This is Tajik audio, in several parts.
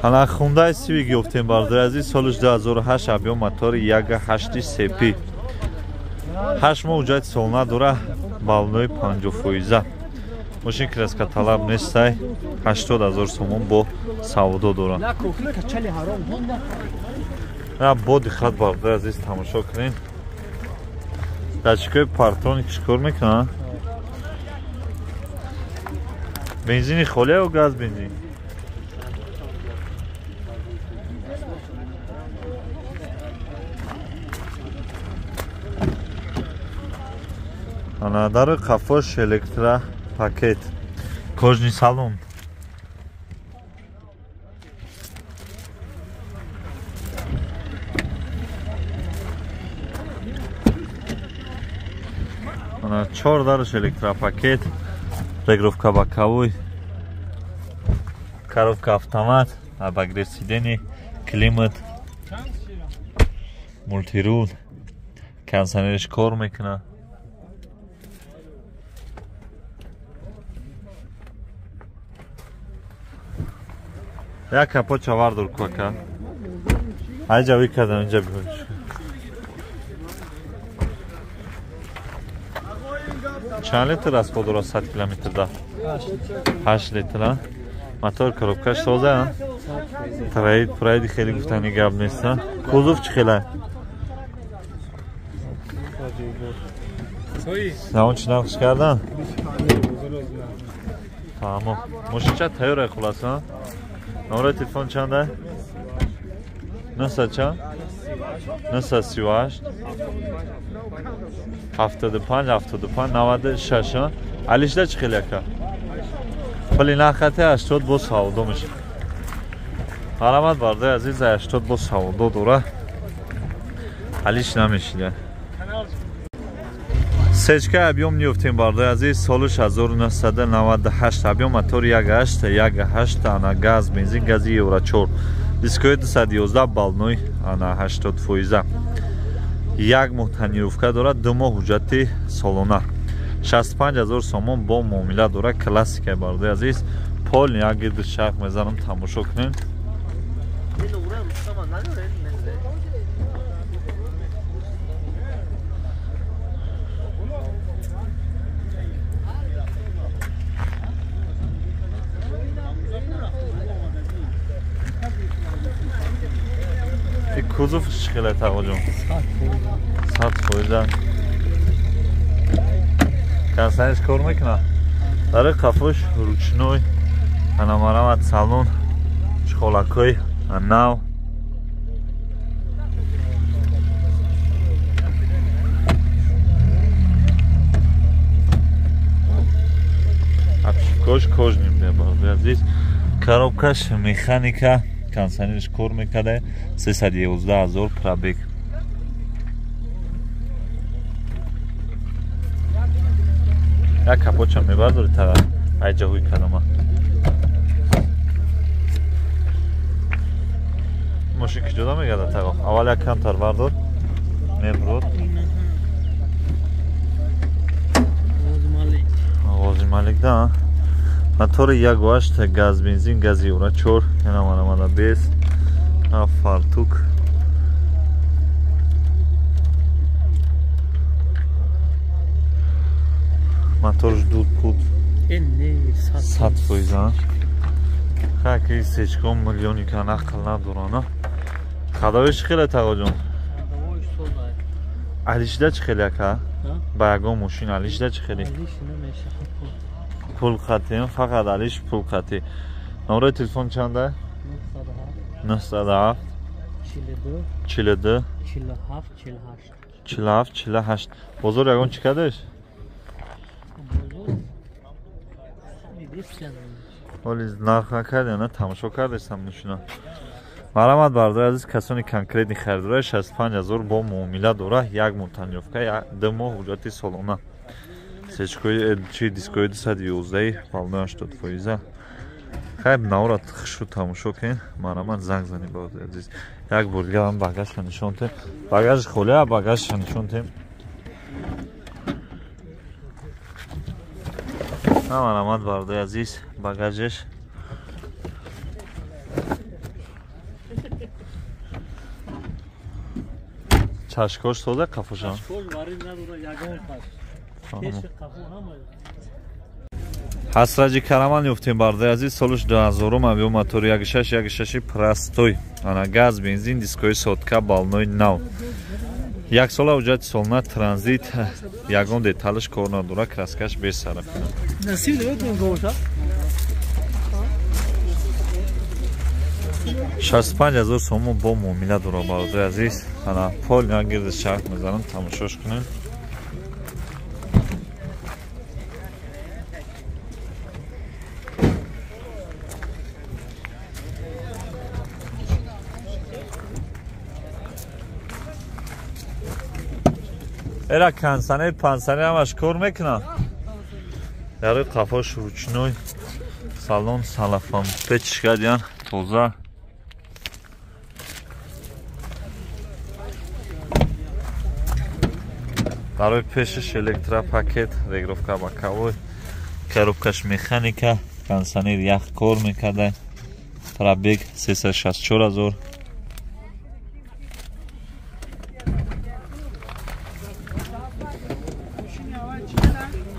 Ана Hyundai Civic ёфтем бародари азиз, солиш 2008, объем мотори 1.8 CP. 8 моҳ ҳуҷҷати солона дора, балнои 50%. Мошин краска талаб нестай, 80 000 сомон бо савдо дора. Бо диққат бародари азиз тамошо кунед. Датчикҳои партроник чӣ кор мекунанд? Бензини холия ё газ бензин? Ана дари қафош электропакет, кожный салон. Ана чор дарш электропакет, регулировка боковой, коробка автомат, обогрев сидений, климат, мультирул, кондиционерш кор мекунад. Як капот вардор куака. Айҷа ви кардам инҷа биҳош. Чанд литр расход дорад 100 километрда? 8 литр. Мотор коробкаш тоза? Траид, прайди хеле гуфтани гап нест. Кузов чӣ хела? Замон чӣ нақш кардан? Тамом. Мошинча тайёр хулоса? Номер телефон чанд? 900 чанд? 938 75 75 96. Алишда чӣ хеле ака? Пули нахати 80 бо савдо мешавад. Марамат бародари азиз, 80 бо савдо дора. Алиш намешида. Сечка объем ниёфтем бародари азиз, солиш 1998, объем мотор 1.8, 1.8, ана газ, бензин, гази Евро 4. Дискои 211, балной ана 80%. Як моҳ тонировка дорад, 2 моҳ ҳуҷҷати солона. 65 000 сомон бо муомила дорад, классика бародари азиз. Пол як гирди шарх мезанам, тамошо кунед. Кузов чӣ хеле тағоҷон? 100%. Кондиционерш кор мекунад? Дари қафош ручной, ана марамат салон, чхолакҳои нав. Обшивкош кожный бародари азиз. Коробкаш механика, кондиционерш кор мекарда, 311 000 пробег. Як капотча мебардори тара айҷаҳои калома. Мошин ки ҷода мегардад таго? Аввал як камтар бардор, мебурод. Оғози Малик да. Мотори 1.8, газ бензин, гази Евро 4, ина марамада без, фартук. Моторш дуд пуд. 100%. Хаки сечком миллиони ка нақл надорана. Хадавиш хеле тағоҷон? Алишда чӣ хеле ака? Ба ягон мошин алишда чӣ хеле? Пул қатӣ, фақат алиш пул қатӣ. Номери телефон чанда? 907 42 47 48 48. Бозор ягон чӣ кардеш? Оли нарх накард, на тамошо кардесам мошина. Марамат бародари азиз, касони конкретни харидора 65 000 бо муомила дора, як моҳ тонировка, 2 моҳ ҳуҷҷати солона. Сечкои чи дискои 211 балнои 80%. Хайб наврат хушу тамошо кунед. Марамат занг занед бародари азиз. Як бор дигар ҳам багажша нишон тем. Багаж холия, багажша нишон тем. Марамат бародари азиз, багажеш. Чашкош тоза қафошам? Чашкош варид надора ягон паш. Пеши қафо ҳама. Ҳасраҷи караман ёфтем бардаи азиз, солиш 2000 авио мотор 1.6 1.6 простой. Ана газ, бензин, дискои сотка, балнои нав. Як сола ҳуҷҷати солона транзит, ягон деталш кор надора, краскаш бесараф. Насиб наметонем гоша. 65 000 сомон бо муомила дора бародари азиз. Ана пол як гирди шарт мезанам, тамошош кунем. Эра консанер пансанер ҳамаш кор мекунад. Дарои қафош ручной, салон салафан печишка диан тоза. Барои пешиш электропакет, регировка боковой, коробкаш механика, кондиционер ях кор мекарда. Пробег 364 000.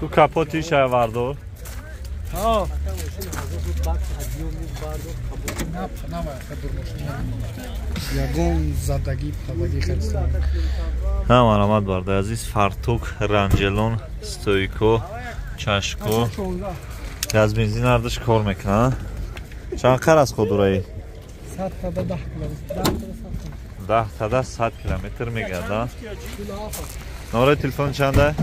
Ку капоти шавардор? Ҳа. Ягон задагӣ падагӣ хеле. Ҳа, марамат бардаи азиз, фартук, ранҷелон, стойко, чашко, газ бензин ҳардаш кор мекунад. Чанд қар аз худ дораи? 10 тада 100 километр мегардад. Номерои телефон чанда?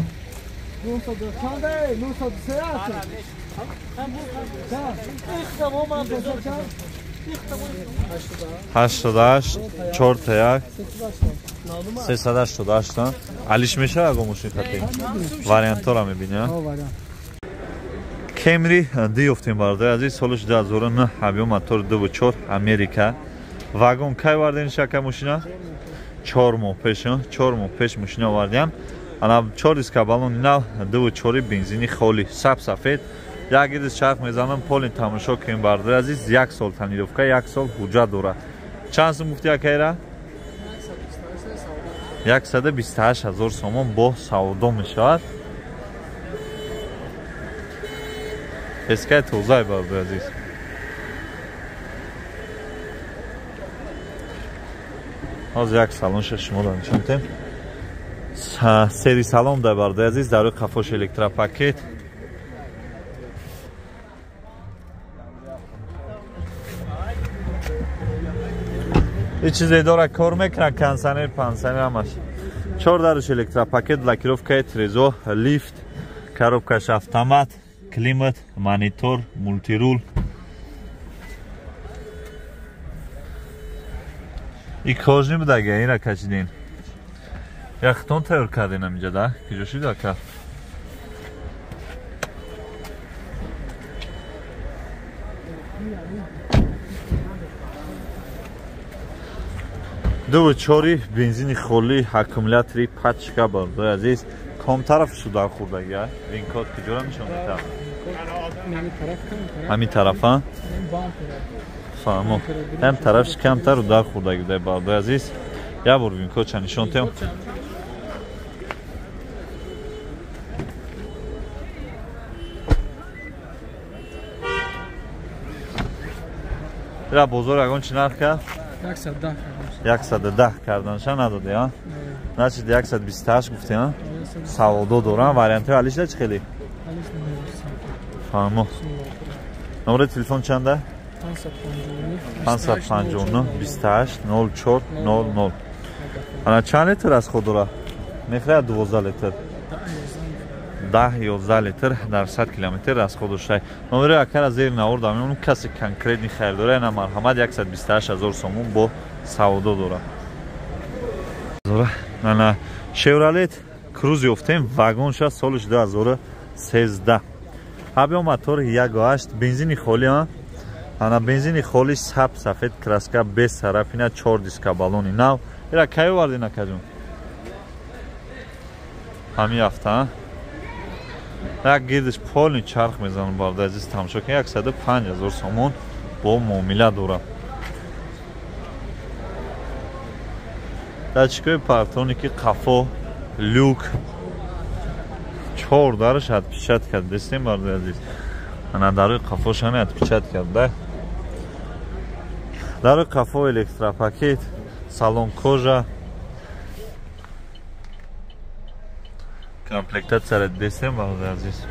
88 41 388. Алиш мешава аго мошин хати? Вариантора мебини, а? Кемри ди ёфтем бародари азиз, солиш 2009 авио мотор 2.4 Америка. Вагон кай варден шака мошина? 4 моҳ пеш, 4 моҳ пеш мошина вардиам. Ана 4 диска баллони нав, 2.4 бензини холи, саб сафед. Як гирдис чарх мезанам, полин тамошо кунем бародари азиз, 1 сол тонировка, 1 сол ҳуҷҷат дорад. Чанд сум гуфти акайра? 128 000 сомон бо савдо мешавад. Эскай тозай бародари азиз. Ҳозир як салонша шуморо нишон медиҳем. Сери салон дар бародари азиз, дар рӯи қафош электропакет. Ҳеҷ чизе дора кор мекунад, кондиционер, пансионер ҳамаш. 4 даруш электропакет, блокировкаи трезо, лифт, коробкаш автомат, климат, монитор, мултирул. И кожни будага, ира кашидин. Яхтон тайёр кардин аминҷа да? Куҷо шуд ака? Ду чори бензини холи, аккумулятори пачка бародари азиз. Ком тараф шуда хурдаги, винкод куҷоро нишон медиҳад? Ҳамин тарафа? Фаҳмо. Ҳам тарафш камтар удар хурдаги буда бародари азиз. Як бор винкодча нишон диҳем. Ира бозор ягон чи нарх кард? 110 карданша надоди, а? Значит 128 гуфти, а? Савдо дорам, вариантҳои алишда чӣ хеле? Фаҳмо. Номери телефон чанда? 559 28 04 00. Ана чанд литр аз худ дора? Мехоҳад 12 литр. 10-11 литр дар 100 километр аз худ дошта. Номери акара зери навор дам мемонам, касе конкретни харид дора, ана марҳамат 128 000 сомон бо савдо дора. Ана Chevrolet Cruze ёфтем, вагонша солиш 2013. Авио мотор 1.8 бензини холи, а? Ана бензини холи, саб сафед, краска без сарафина, 4 диска баллони нав. Ира кай овардин акаҷон? Ҳамин ҳафта, як гирдиш полни чарх мезанам бародари азиз, тамошо кунед, 105 000 сомон бо муомила дорад. Датчикои парктроники қафо, люк, чор дараш отпечат кард. Дестем бародари азиз. Ана дарои қафошами отпечат карда. Дарои қафо электропакет, салон кожа. Комплектатсияро дестем бародари азиз.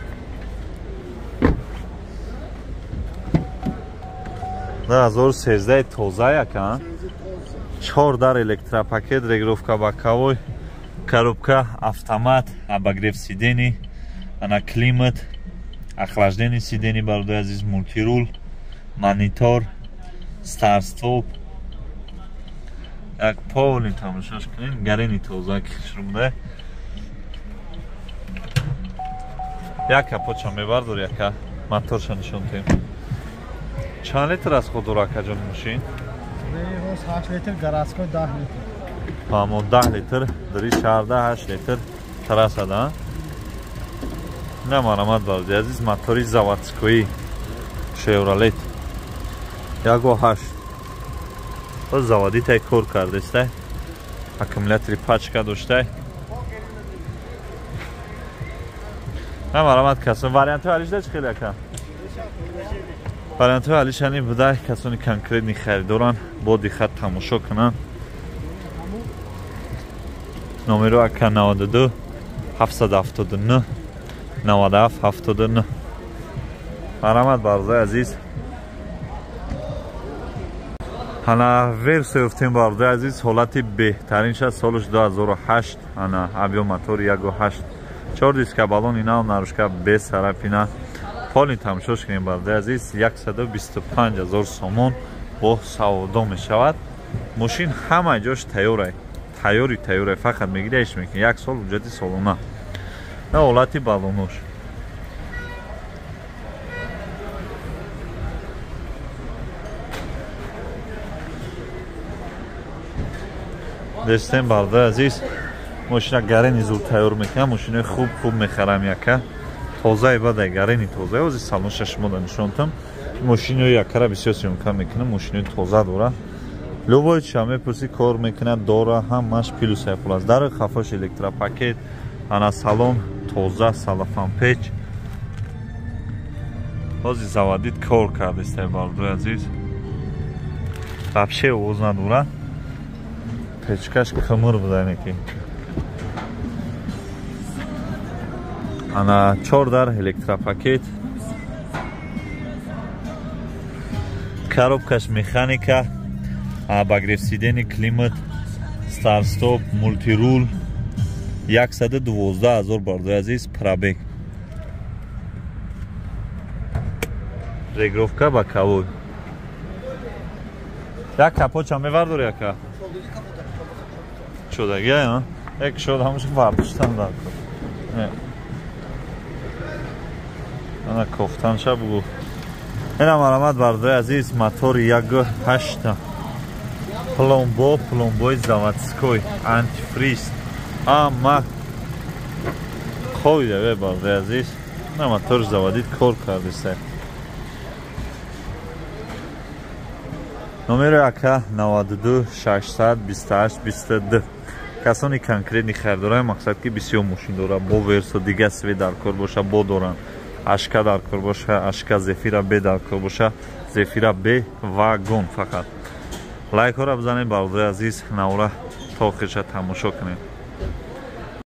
2013 тоза яка. Чор дар электропакет, регулировка боковой, коробка автомат, обогрев сидений, ана климат, охлаждение сидений бародари азиз, мультирул, монитор, старт-стоп. Як полный тамошош кунем, гарени тоза ки хушрӯ. Як капотша мебардор, яка моторша нишон диҳем. Чанд литр аз худ дора акаҷон мошин? 8 литр, городской 10 литр. Фаҳмо, 10 литр, дари шаҳрда 8 литр трасса, На марамат бародари азиз, мотори заводской Chevrolet 1.8. Боз заводитай кор кардеста. Аккумулятори пачка доштай. На марамат касон вариантҳои алишда чӣ хеле ака? Вариантҳои алишани будай, касони конкретни харидоран бо диққат тамошо кунанд. Номеро ака 92 779 97 79. Марамат бародари азиз. Ана версия ёфтем бародари азиз, ҳолати беҳтаринша солш 2008, ана объем мотори 1.8, 4 диска балон ина нарушка без царапина. Полни тамошош кунем бародари азиз, 125 000 сомон бо савдо мешавад. Мошин ҳама ҷош тайёрай. Тайёри тайёрай, фақат мегири иш мекунӣ. Як сол ҳуҷҷати солона. На ҳолати балонош. Дестем бародари азиз, мошина гарени зуд тайёр мекунам, мошинаи хуб хуб мехарам яка. Тозаи бадай гарени тозаи, ози салонша шумо да нишонтам. Мошинои якара бисёр съёмка мекунам, мошинои тоза дора. Любой чиша мепурсӣ кор мекунад, дора, ҳамаш плюсай хулас. Дари хафош электропакет, ана салон тоза, салафанпеч. Ози заводит кор кардестай бародари азиз. Вообще овоз надора. Печкаш кымыр буда неки. Ана чор дар электропакет. Коробкаш механика, обогрев сидений, климат, старт-стоп, мультирул. 112 000 бародари азиз пробег. Регулировка боковой. Як капотша мевардори ака? Шудагия, як шуд ҳамаша вардоштан дар кор. Ана кофтанша бугу. Ина марамат бародари азиз, мотори 1.8, пломбо, пломбои заводской, антифриз. Ама қоида бародари азиз, на мотор заводит кор кардеста. Номери ака 92 628 22. Касони конкретни харидорай, мақсад ки бисёр мошин дора, бо версо дига све дар кор боша, бо доран. Ашка дар кор боша, ашка Зефира Б дар кор боша, Зефира Б вагон фақат. Лайкҳоро бизанед бародари азиз, навора то охирша тамошо кунед.